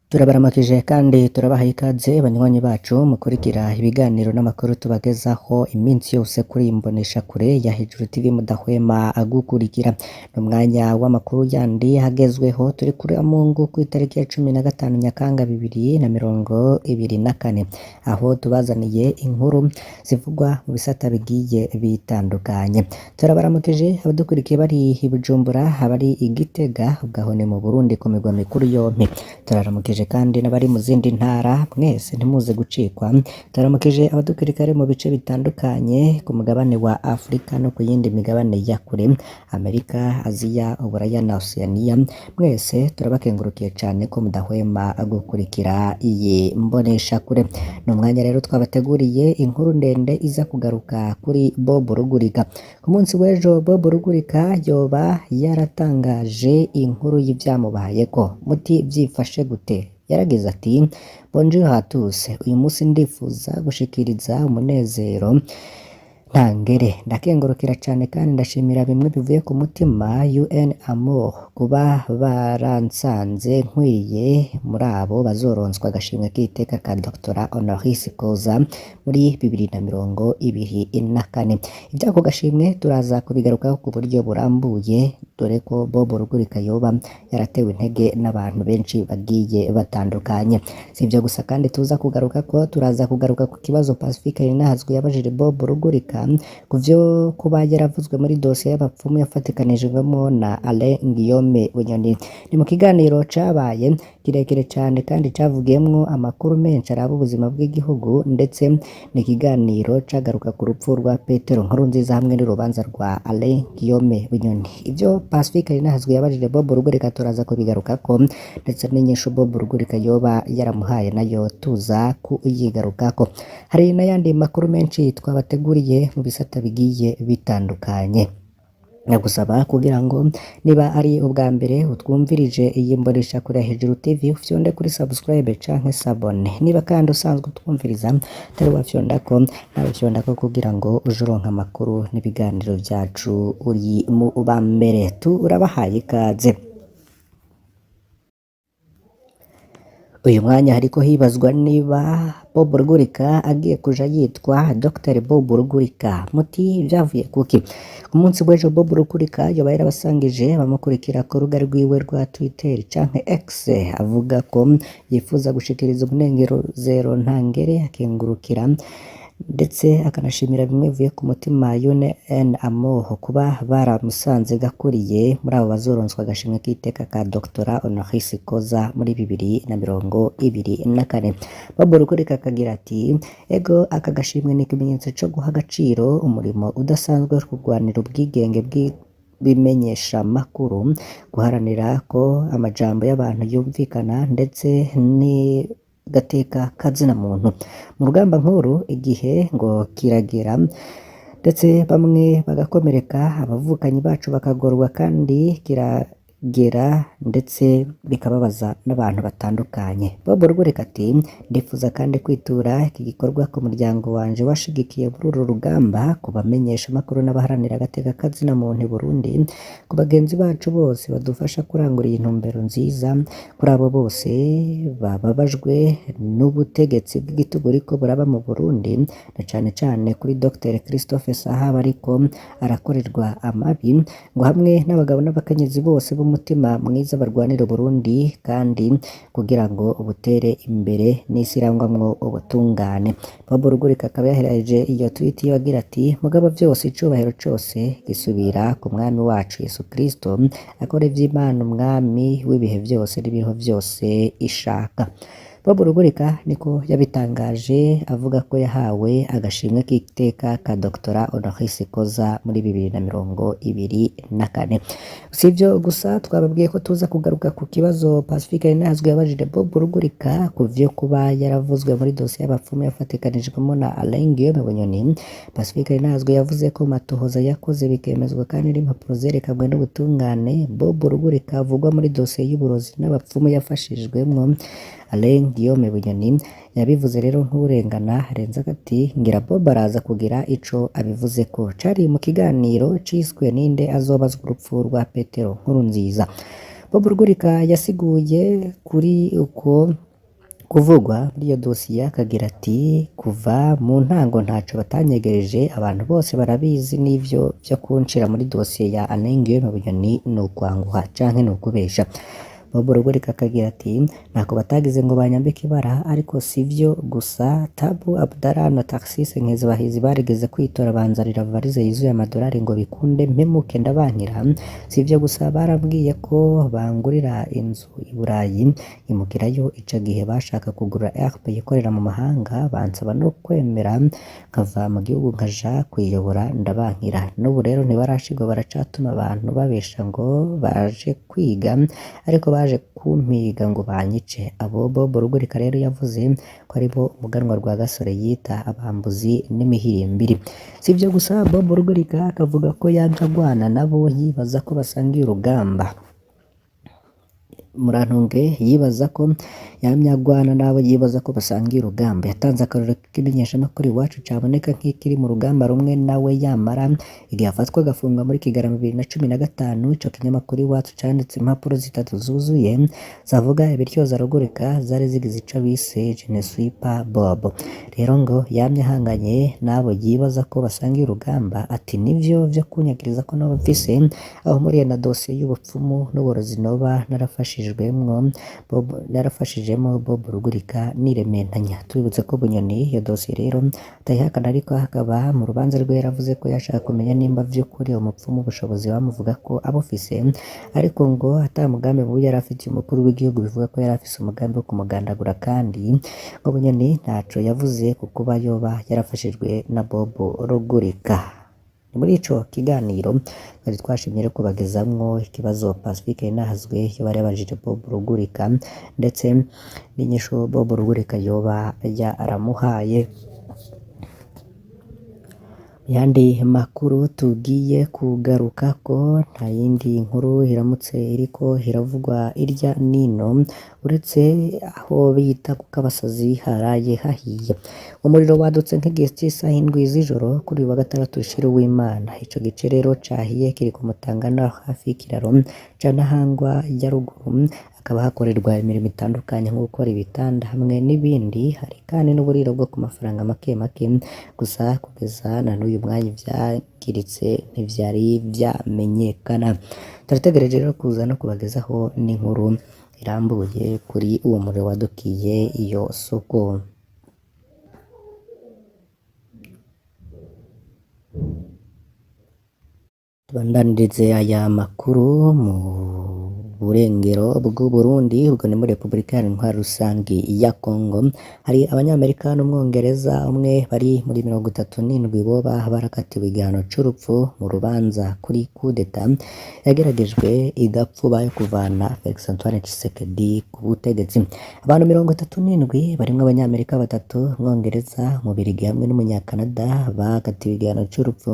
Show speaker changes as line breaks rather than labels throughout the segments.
Turabaramukije kandi turabahaye ikaze banywanyi bacu mukurikira ibiganiro n'amakuru tubagezaho iminsi yose kuri iyi mboneshakure ya Hejuru TV mudahwema gukurikira. Ni umwanya w'amakuru yandi agezweho turi kuri Mungu ku itariki ya 15 Nyakanga 2024, aho tubazaniye inkuru zivugwa mu bisata bigiye bitandukanye. Turabaramukije abadukurikiye bari i Bujumbura, abari i Gitega, ubwaho ni mu Burundi ku migwa mikuru yompi. Turaramukije kandi n'abari mu zindi ntara, mwese ntimuze gucikwa. Turaramukije abadukurikira bari mu bice bitandukanye ku mugabane wa Afrika no ku yindi migabane ya kure, Amerika, Aziya, Uburaya na Oceania. Mwese turabakengurukiye cane ko mudahwema gukurikira iyi mboneshakure. Ni umwanya rero twabateguriye inkuru ndende iza kugaruka kuri Bob Rugurika. Ku munsi w'ejo Bob Rugurika yoba yaratangaje inkuru y'ivyamubayeko. Muti vyifashe gute? Yaragize ati: "Bonjour à tous, uyu munsi ndifuza gushikiriza umunezero ntangere. Ndakengurukira cane kandi ndashimira bimwe bivuye ku mutima UN Amour kuba baransanze nkwiye muri abo bazoronswa agashimwe k'iteka ka Doctorat honoris causa muri 2024." Ivy'ako gashimwe turaza kubigarukaho ku buryo burambuye, dore ko Bob Rugurika yoba yaratewe intege n'abantu benshi bagiye batandukanye. Si ivyo gusa kandi tuza kugaruka ko turaza kugaruka ku kibazo Pacifique Nininahazwe yabajije Bob Rugurika ku vyo kuba yaravuzwe muri dosiye y'abapfumu yafatikanijwemo na Alain Guillaume Bunyoni. Ni mu kiganiro cabaye kirekire cane kandi cavugiyemwo amakuru menshi araba ubuzima bw'igihugu, ndetse ni ikiganiro cagaruka ku rupfu rwa Petero Nkurunziza hamwe n'urubanza rwa Alain Guillaume Bunyoni. Ivyo Pacifique Nininahazwe yabajije Bob Rugurika turaza kubigarukako, ndetse n'inyishu Bob Rugurika yoba yaramuhaye nayo tuza kuyigarukako. Hari n'ayandi makuru menshi twabateguriye mu bisata bigiye bitandukanye. Ndagusaba kugira ngo niba ari ubwa mbere utwumvirije iyi mboneshakure ya Hejuru TV, ufyonde kuri subscribe canke s'abonner. Niba kandi usanzwe utwumviriza utari wafyondako, nawe fyondako kugira ngo uje uronka amakuru n'ibiganiro vyacu uri mu ba mbere. Turabahaye ikaze. Uyu mwanya hariko hibazwa niba Bob Rugurika agiye kuja yitwa Dr Bob Rugurika. Muti vyavuye kuki? Ku munsi w'ejo Bob Rugurika yoba yarabasangije bamukurikira ku rubuga rwiwe rwa Twitter canke X, avuga ko yifuza gushikiriza umunezero ntangere, akengurukira ndetse akanashimira bimwe bivuye ku mutima UN Amour kuba baramusanze gakuriye muri abo bazoronswa agashimwe k'iteka ka Doctorat honoris causa muri 2024. Bob Rugurika akagira ati: "Ego, aka gashimwe ni ikimenyetso co guha agaciro umurimo udasanzwe wo kurwanira ubwigenge bw'ibimenyeshamakuru, guharanira ko amajambo y'abantu yumvikana ndetse ni gateka kazina muntu. Mu rugamba nkuru igihe ngo kiragera ndetse bamwe bagakomereka, abavukanyi bacu bakagorwa, kandi kiragera ndetse bikababaza n'abantu batandukanye." Bob Rugurika ati: "Ndifuza kandi kwitura iki gikorwa ku muryango wanje washigikiye muri uru rugamba, ku bamenyeshamakuru n'abaharanira agateka kazina muntu i Burundi, ku bagenzi bacu bose badufasha kurangura iyi ntumbero nziza, kuri abo bose bababajwe n'ubutegetsi bw'igitugu buriko buraba mu Burundi, na cane cane kuri Dr Christophe Sahabo ariko arakorerwa amabi, ngo hamwe n'abagabo n'abakenyezi bose b'umutima mwiza barwanira Uburundi kandi kugira ngo butere imbere n'isi irangwamwo ubutungane." Bob Rugurika akaba yaheraje iyo tweet yiwe agira ati: "Mugabo vyose icubahiro cose gisubira ku mwami wacu Yesu Kristo, akora ivy'Imana umwami w'ibihe vyose n'ibiriho vyose ishaka." Bob Rugurika niko yabitangaje avuga ko yahawe agashimwe k'iteka ka Doctorat honoris causa muri 2024. Si ivyo gusa, twababwiye ko tuza kugaruka ku kibazo Pacifique Nininahazwe yabajije Bob Rugurika ku vyo kuba yaravuzwe muri dosiye y'abapfumu yafatikanijwemo na Alain Guillaume Bunyoni. Pacifique Nininahazwe yavuze ko matohoza yakoze bikemezwa kandi n'impapuro zerekanywe n'ubutungane, Bob Rugurika avugwa muri dosiye y'uburozi n'abapfumu yafashijwemwo Alain Guillaume Bunyoni. Yabivuze rero nk'urengana arenza ati: "Ngira Bob araza kugira ico abivuzeko." Cari mu kiganiro ciswe "Ninde azobazwa urupfu rwa Petero Nkurunziza". Bob Rugurika yasiguye kuri uko kuvugwa muri iyo dosiye akagira ati kuva mu ntango ntaco batanyegereje, abantu bose barabizi, n'ivyo vyo kunshira muri dosiye ya Alain Guillaume Bunyoni ni ukwanguha canke ni ukubesha. Bob Rugurika akagira ati ntako batagize ngo banyambike ibara, ariko sivyo gusa, Tabu Abdallah na Tarcisse Nkezabahizi barigeze kwitora banzanira varize yuzuye amadolari ngo bikunde mpemuke ndabankira. Sivyo gusa, barambwiye ko bangurira inzu i Burayi imukirayo, ico gihe bashaka kugura RP ikorera mu mahanga, bansaba no kwemera nkava mu gihugu nkaja kuyiyobora, ndabankira. N'ubu rero ntibarashirwa, baracatuma abantu babesha ngo baje kwiga, ariko baje kumpiga ngo banyice. Abo Bob Rugurika rero yavuze ko aribo umuganwa Rwagasore yita abambuzi n'imihirimbiri. Sivyo gusa, Bob Rugurika akavuga ko yamye agwana nabo yibaza ko basangiye urugamba. Murantunge yibaza ko yamye agwana n'abo yibaza ko basangiye urugamba. Yatanze akarorero k'imenyeshamakuru Iwacu caboneka nk'ikiri mu rugamba rumwe nawe, yamara igihe afatwa agafungwa muri Kigarama 2015, ico kinyamakuru Iwacu canditse impapuro zitatu zuzuye zavuga ibiryoza Rugurika zari zigize ico bise Je ne suis pas Bob. Rero ngo yamye ahanganye n'abo yibaza ko basangiye urugamba, ati nivyo vyo kunyagiriza ko noba mfise aho mpuriye na dosiye y'ubupfumu n'uburozi noba narafashijwemwo Bob, narafashijemo Bob Rugurika nirementanya. Tubibutse ko Bunyoni iyo dosiye rero atayihakana, ariko akaba mu rubanza rwe yaravuze ko yashaka kumenya nimba vy'ukuri umupfumu ubushobozi bamuvuga ko abufise, ariko ngo ata mugambi mubi yari afitiye umukuru w'igihugu, bivuga ko yari afise umugambi wo kumugandagura, kandi ngo Bunyoni ntaco yavuze ku kuba yoba yarafashijwe na Bob Rugurika. Ni muri ico kiganiro twari twashimye rero kubagezamwo ikibazo Pacifique Nahazwe yoba yabajije Bob Rugurika, ndetse n'inyishu Bob Rugurika yoba yaramuhaye. Yandi makuru tugiye kugaruka ko nta yindi nkuru iramutse iriko iravugwa irya nino uretse aho bita ku Kabasazi haraye hahiye. Umuriro wadutse nk'igihe c'isaha 7 z'ijoro kuri uyu wa gatandatu ushira Uwimana. Ico gice rero cahiye kiri ku Mutanga hafi y'ikiraro ca Ntahangwa ya ruguru, hakaba hakorerwa imirimo itandukanye nko gukora ibitanda hamwe n'ibindi. Hari kandi n'uburiro bwo ku mafaranga make make, gusa kugeza na n'uyu mwanya ivyangiritse ntivyari vyamenyekana. Turategereje rero kuza no kubagezaho n'inkuru irambuye kuri uwo muriro wadukiye iyo soko. Tubandanirize aya makuru mu burengero bw'Uburundi, ubwo ni muri Repubulika Iharanira Intwaro Rusangi ya Kongo. Hari abanyamerika n'umwongereza umwe bari muri 37 boba barakatiwe igihano c'urupfu mu rubanza kuri kudeta yageragejwe igapfuba yo kuvana Felix Antoine Tshisekedi ku butegetsi. Abantu 37 barimwo abanyamerika batatu, umwongereza, umubirigi hamwe n'umunyakanada bakatiwe igihano c'urupfu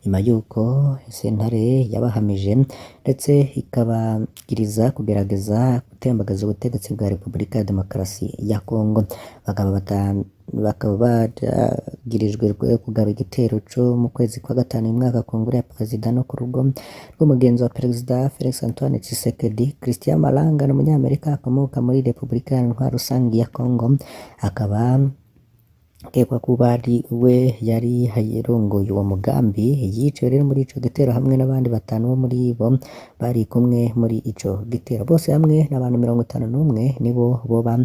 nyuma y'uko sentare yabahamije ndetse ikabagiriza kugerageza gutembagaza ubutegetsi bwa Repubulika ya Demokarasi ya Kongo. Bakaba baragirijwe kugaba igitero co mu kwezi kwa gatanu uyu mwaka ku ngoro ya perezida no ku rugo rw'umugenzi wa perezida Felix Antoine Tshisekedi. Christian Malanga ni umunyamerika akomoka muri Repubulika Iharanira Intwaro Rusangi ya Kongo, akaba akekwa kuba ari we yari yarongoye uwo mugambi. Yiciwe rero muri ico gitero hamwe n'abandi batanu bo muri bo bari kumwe muri ico gitero. Bose hamwe n'abantu 51 nibo boba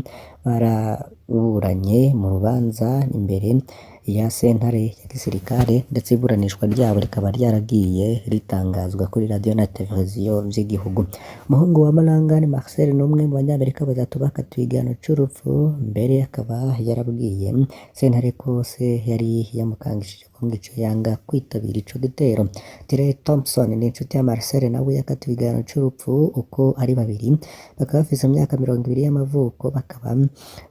baraburanye mu rubanza imbere ya sentare ya gisirikare, ndetse iburanishwa ryabo rikaba ryaragiye ritangazwa kuri radiyo na televiziyo vy'igihugu. Umuhungu wa Malanga ni Marcel, ni umwe mu banyamerika batatu bakatiwe igihano c'urupfu, mbere akaba yarabwiye sentare ko se yari yamukangishije ko ngo ico yanga kwitabira ico gitero. Tirey Thompson ni inshuti ya Marcel, nawe yakatiwe igihano c'urupfu. Uko ari babiri bakaba bafise imyaka 20 y'amavuko, bakaba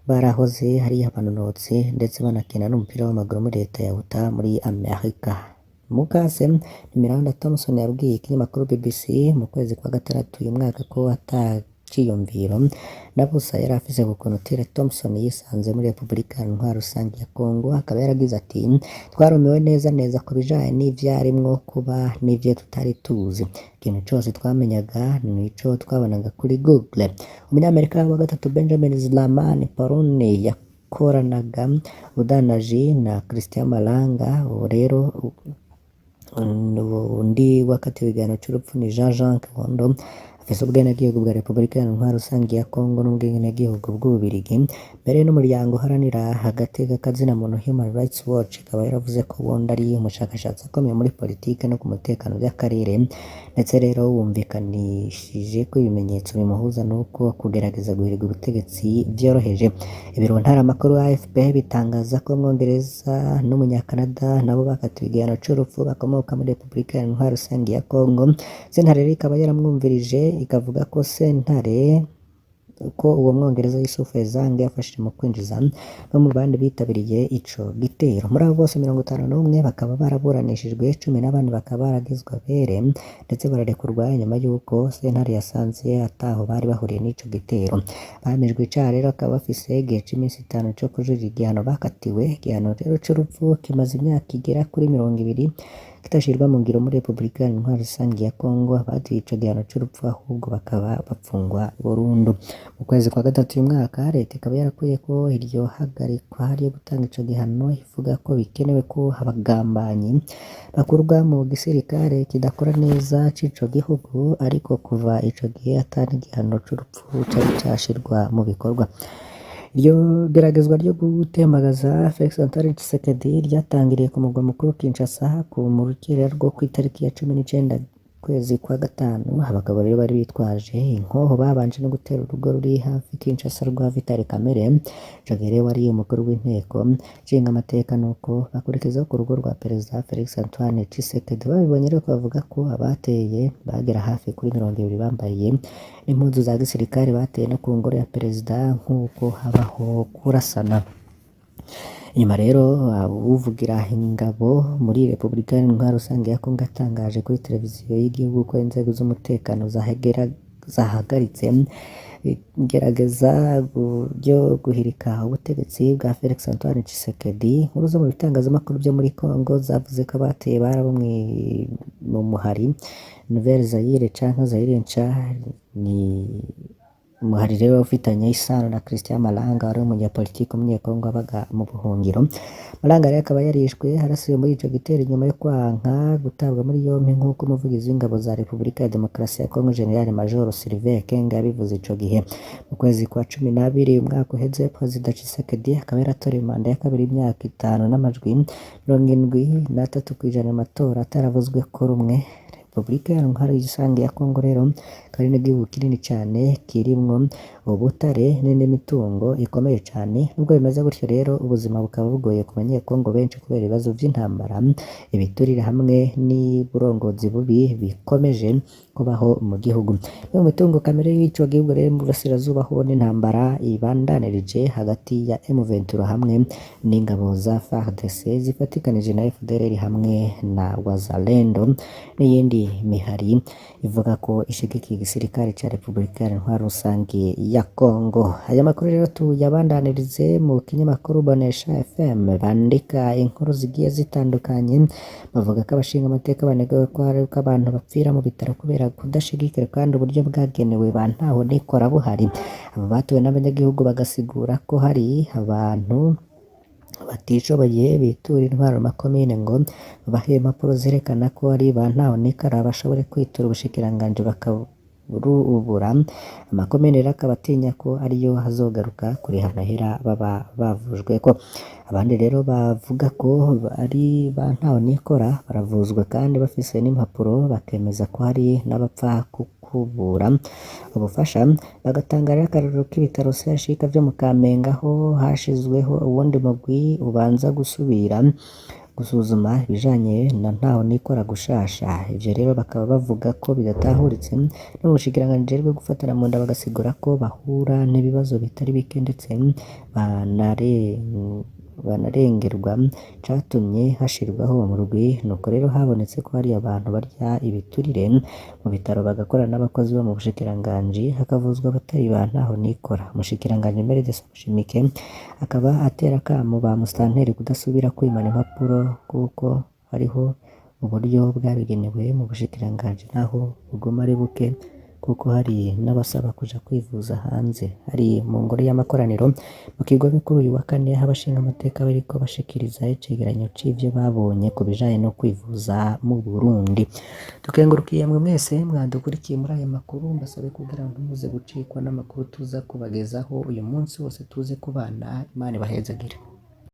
barahoze ari abanonotsi ndetse banakina n'umupira w'amaguru muri leta ya Utah muri Amerika. Mukase Miranda Thompson yabwiye ikinyamakuru BBC mu kwezi kwa gatandatu uyu mwaka ko ata ciyumviro na busa yari afise ku kuntu Tile Thompson yisanze muri Repubulika Intwaro Rusangi ya Kongo. Akaba yaragize ati: "Twarumiwe neza neza ku bijanye n'ivyarimwo kuba n'ivyo tutari tuzi. Ikintu cose twamenyaga nico twabonaga kuri Google." Umunyamerika wa gatatu, Benjamin Zlaman Parone, yakoranaga ubudandaji na Christian Malanga. Uwo rero undi wakatiwe igihano c'urupfu ni Jean Jacques Wondo, afise ubwenegihugu bwa Repubulika Intwaro Rusangi ya Kongo n'ubwenegihugu bw'Ububirigi. Mbere n'umuryango uharanira agateka kazina muntu Human Rights Watch ikaba yaravuze ko Wondo ari umushakashatsi akomeye muri politike no ku mutekano by'akarere, ndetse rero wumvikanishije ko ibimenyetso bimuhuza n'uko kugerageza guhirika ubutegetsi vyoroheje. Ibiro ntaramakuru AFP bitangaza ko Umwongereza n'Umunyakanada nabo bakatiwe igihano c'urupfu bakomoka muri Repubulika Intwaro Rusangi ya Kongo. Sentare rero ikaba yaramwumvirije, ikavuga ko sentare ko uwo Mwongereza Yusuf Ezange yafashije mu kwinjiza no mu bandi bitabiriye ico gitero. Muri abo bose 51 bakaba baraburanishijwe, 14 bakaba baragizwe abere ndetse bararekurwa inyuma y'uko sentare yasanze ataho bari bahuriye n'ico gitero. Bahamijwe icaha rero bakaba bafise igihe c'iminsi 5 co kujurira igihano bakatiwe. Igihano rero c'urupfu kimaze imyaka igera kuri 20 kitashirwa mu ngiro muri Repubulika Intwaro Rusangi ya Kongo. Abatiwe ico gihano c'urupfu ahubwo bakaba bapfungwa burundu. Mu kwezi kwa gatatu uyu mwaka, leta ikaba yarakuye ko iryo hagarikwa ryo gutanga ico gihano, ivuga ko bikenewe ko abagambanyi bakurwa mu gisirikare kidakora neza c'ico gihugu, ariko kuva ico gihe ata n'igihano c'urupfu cari cashirwa mu bikorwa. Iryo geragezwa ryo gutembagaza Felix Antoine Tshisekedi ryatangiriye ku mugwa mukuru Kinshasa ku mu rukerera rwo kw'itariki ya 19 kwezi kwa gatanu. Abagabo rero bari bitwaje inkoho babanje no gutera urugo ruri hafi Kinshasa rwa Vital Kamerhe, ico gihe rero wari umukuru w'inteko nshingamateka, nuko bakurikizaho ku rugo rwa Perezida Felix Antoine Tshisekedi. Babibonye rero bavuga ko abateye bagera hafi kuri 20 bambaye n'impuzu za gisirikare, bateye no ku ngoro ya perezida nk'uko habaho kurasana. Inyuma rero uvugira ingabo muri Repubulika Intwaro Rusange ya Kongo atangaje kuri televiziyo y'igihugu ko inzego z'umutekano zahagaritse igerageza ryo guhirika ubutegetsi bwa Felix Antoine Tshisekedi. Inkuru zo mu bitangazamakuru byo muri Kongo zavuze ko abateye bari abo mu muhari Nouvelle Zaire canke Zaire Nca, ni umuhari rero ufitanye isano na Christian Malanga wari umunyapolitiki umunyekongo wabaga mu buhungiro. Malanga rero akaba yarishwe harasiwe muri ico gitero inyuma yo kwanka gutabwa muri yompi, nk'uko umuvugizi w'ingabo za Repubulika ya Demokarasi ya Kongo General Major Sylvain Ekenge yabivuze ico gihe. Mu kwezi kwa 12 umwaka uheze, Perezida Tshisekedi akaba yaratorewe manda ya kabiri y'imyaka 5 n'amajwi 73% mu matora ataravuzwe ko rumwe. Repubulika Intwaro Rusange ya Kongo rero akaba ari n'igihugu kinini cane kirimwo ubutare n'indi mitungo ikomeye cane. Nubwo bimeze gutyo rero, ubuzima bukaba bugoye ku banyekongo benshi kubera ibibazo vy'intambara, ibiturire hamwe n'uburongozi bubi bikomeje kubaho mu gihugu. No mu mitungo kamere y'ico gihugu rero, mu burasirazuba ho n'intambara ibandanirije hagati ya M23 hamwe n'ingabo za FARDC zifatikanije na FDLR hamwe na Wazalendo n'iyindi mihari ivuga ko ishigikiye igisirikare ca Repubulika Intwaro Rusange ya Kongo. Aya makuru rero tuyabandanirize mu kinyamakuru Bonesha FM, bandika inkuru zigiye zitandukanye, bavuga ko abashinga amateka banegura ko hari ko abantu bapfira mu bitaro kubera kudashigikira kandi uburyo bwagenewe ba ntaho nikora buhari. Aba batuwe n'abanyagihugu bagasigura ko hari abantu batishoboye bitura intwaro mu makomine ngo babahe impapuro zerekana ko ari ba ntaho nikora bashobore kwitura ubushikiranganji bakarubura. Amakomine rero akaba atinya ko ariyo hazogaruka kuriha amahera baba bavujweko. Abandi rero bavuga ko ari ba ntaho nikora baravuzwa kandi bafise n'impapuro, bakemeza ko hari n'abapfa kukubura ubufasha. Bagatanga rero akarorero k'ibitaro CHUK vyo mu Kamenge, aho hashizweho uwundi mugwi ubanza gusubira gusuzuma ibijanye na ntaho nikora gushasha. Ivyo rero bakaba bavuga ko bidatahuritse. No mu bushikiranganji bwo gufatana mu nda bagasigura ko bahura n'ibibazo bitari bike, ndetse banarengerwa catumye hashirwaho umurwi. Nuko rero habonetse ko hari abantu barya ibiturire mu bitaro bagakorana n'abakozi bo mu bushikiranganji, hakavuzwa abatari ba ntaho nikora. Umushikiranganji Meride Samushimike akaba atera akamo ba musitanteri kudasubira kwimana impapuro kuko hariho uburyo bwabigenewe mu bushikiranganji naho buguma ari buke, kuko hari n'abasaba kuja kwivuza hanze. Hari mu ngoro y'amakoraniro mu kigobe kuri uyu wa kane, aho abashingamateka bariko bashikiriza icegeranyo c'ivyo babonye ku bijanye no kwivuza mu Burundi. Tukengurukiye mwe mwese mwadukurikiye muri aya makuru, mbasabe kugira ngo ntimuze gucikwa n'amakuru tuza kubagezaho uyu munsi wose tuze kubana. Imana ibahezagire.